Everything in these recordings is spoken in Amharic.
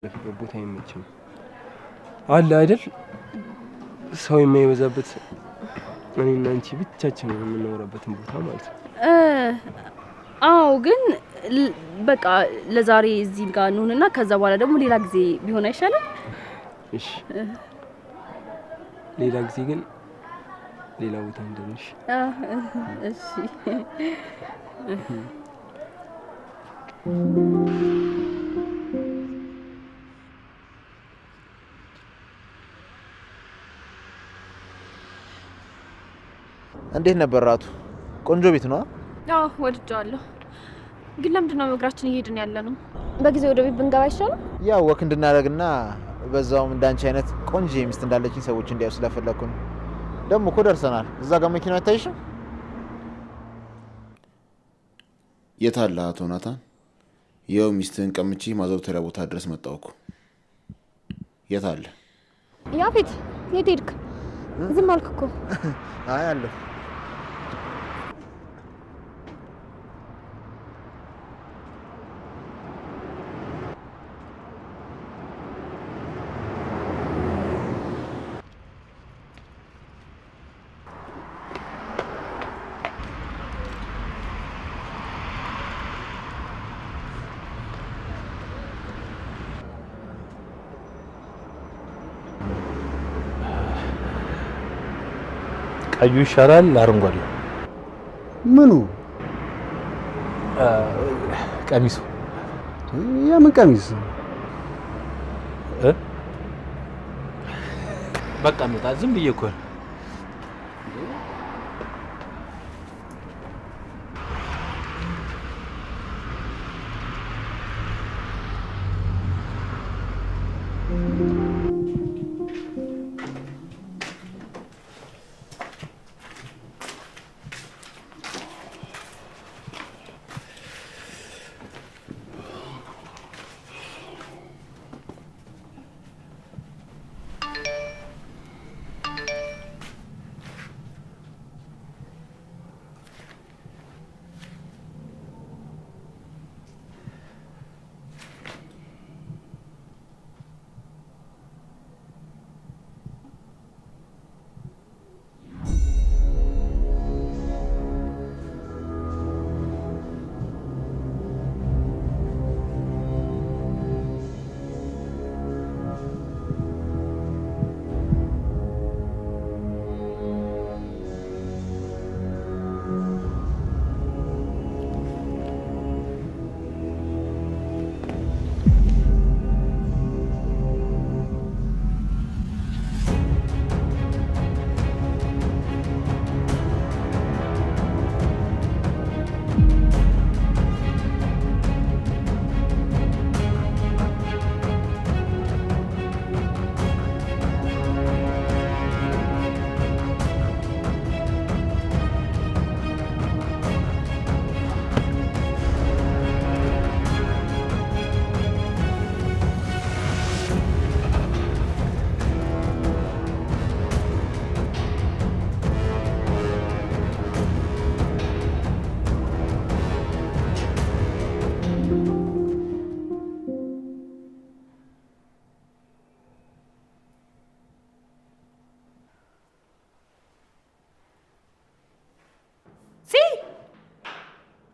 ቦታ አይመችም አለ አይደል? ሰው የማይበዛበት እኔና አንቺ ብቻችን የምናወራበትን ቦታ ማለት ነው። አዎ፣ ግን በቃ ለዛሬ እዚህ ጋር እንሁንና ከዛ በኋላ ደግሞ ሌላ ጊዜ ቢሆን አይሻልም? እሺ፣ ሌላ ጊዜ ግን ሌላ ቦታ እንደንሽ። እሺ። እንዴት ነበር ራቱ? ቆንጆ ቤት ነው። አዎ ወድጄዋለሁ። ግን ለምንድን ነው በእግራችን እየሄድን ያለ ነው? በጊዜ ወደ ቤት ብንገባ አይሻልም? ያው walk እንድናደርግና በዛውም እንዳንቺ አይነት ቆንጆ ሚስት እንዳለችኝ ሰዎች እንዲያዩ ስለፈለኩ ነው። ደግሞ እኮ ደርሰናል። እዛ ጋር መኪናው አይታይሽም? የት አለ አቶ ናታን? ይኸው ሚስትህን ቀምቼ ማዘውተሪያ ቦታ ድረስ መጣሁ እኮ። የት አለ? ያፌት የት ሄድክ? ዝም አልክ እኮ። አይ አለሁ። ቀዩ ይሻላል አረንጓዴው? ምኑ? ቀሚሱ። የምን ቀሚስ? በቃ እንውጣ። ዝም ብዬ እኮ ነው።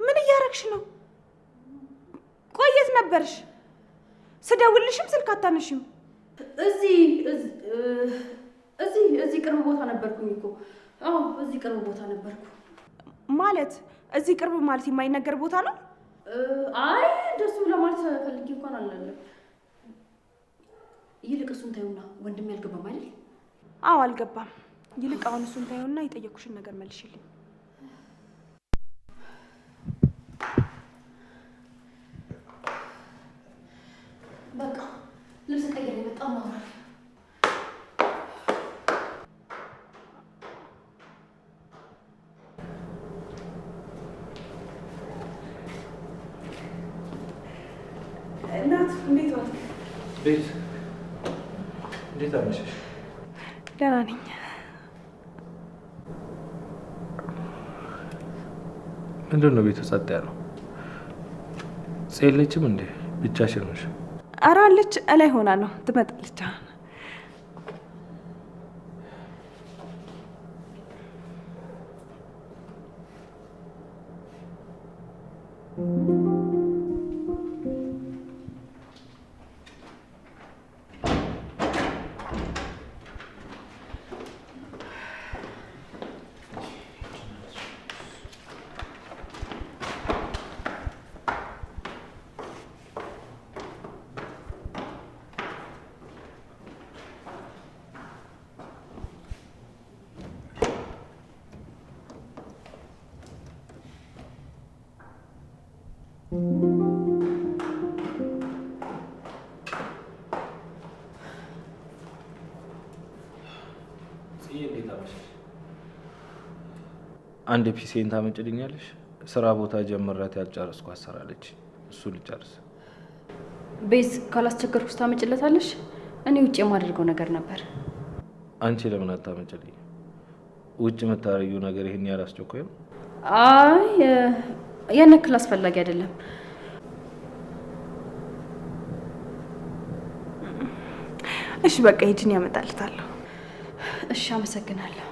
ምን እያረግሽ ነው? ቆይ የት ነበርሽ? ስደውልሽም ስልክ አታነሺም። እዚህ እዚህ እዚህ ቅርብ ቦታ ነበርኩኝ እኮ። አዎ እዚህ ቅርብ ቦታ ነበርኩ። ማለት እዚህ ቅርብ ማለት የማይነገር ቦታ ነው? አይ እንደሱ ለማለት ፈልጌ እንኳን አላለም። ይልቅ እሱን ታዩና ወንድሜ አልገባም አይደል? አዎ አልገባም። ይልቅ አሁን እሱን ታዩና የጠየኩሽን ነገር መልሽልኝ። በቃ ልብስ ቀይሬ በጣም ማውራት። እናት እንዴት ዋልክ? ቤት እንዴት አመሸሽ? ደህና ነኝ። ምንድን ነው ቤቱ ጸጥ ያለው? የለችም እንዴ? ብቻሽን ነሽ? ኧረ አለች፣ እላይ ሆና ነው፣ ትመጣለች አሁን። አንድ PC ን ታመጭልኛለሽ? ስራ ቦታ ጀምራት ያልጨረስኩ አሰራለች። እሱ ልጨርስ። ቤዝ ካላስቸገርኩሽ ታመጭለታለሽ? እኔ ውጭ የማደርገው ነገር ነበር። አንቺ ለምን አታመጭልኝ? ውጭ የምታደርጊው ነገር ይሄን ያህል አስቸኳይ ነው? አይ ያን ያክል አስፈላጊ አይደለም። እሺ በቃ ሂጂን ያመጣልታለሁ። እሺ አመሰግናለሁ።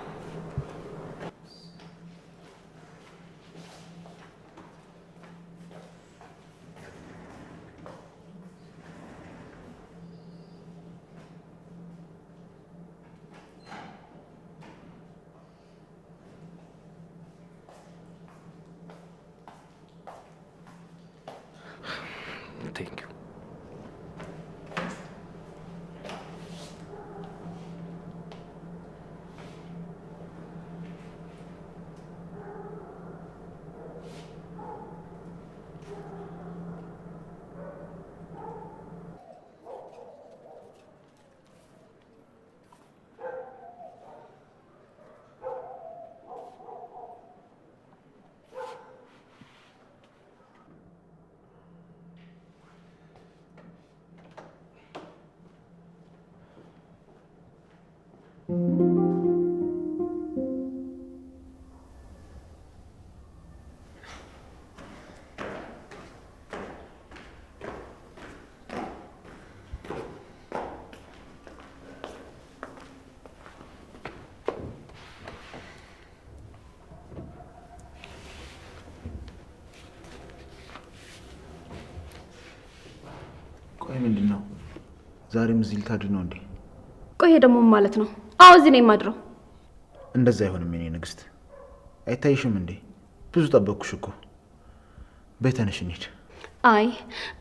Thank you. ቆይ ምንድን ነው ዛሬም እዚህ ልታድር ነው እንዴ? ቆይ ደግሞ ማለት ነው? አዎ እዚህ ነው የማድረው። እንደዛ አይሆንም የኔ ንግስት። አይታይሽም እንዴ? ብዙ ጠበቅኩሽ እኮ። በይ ተነሽ እንሂድ። አይ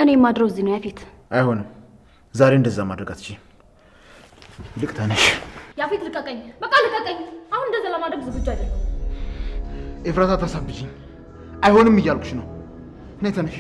እኔ የማድረው እዚህ ነው ያፌት። አይሆንም፣ ዛሬ እንደዛ ማድረግ አትችይም። ይልቅ ተነሽ። ያፌት ልቀቀኝ፣ በቃ ልቀቀኝ። አሁን እንደዛ ለማድረግ ዝግጁ አይደለሁም። ኤፍራታ ታሳብጂኝ። አይሆንም እያልኩሽ ነው። ነይ ተነሽ።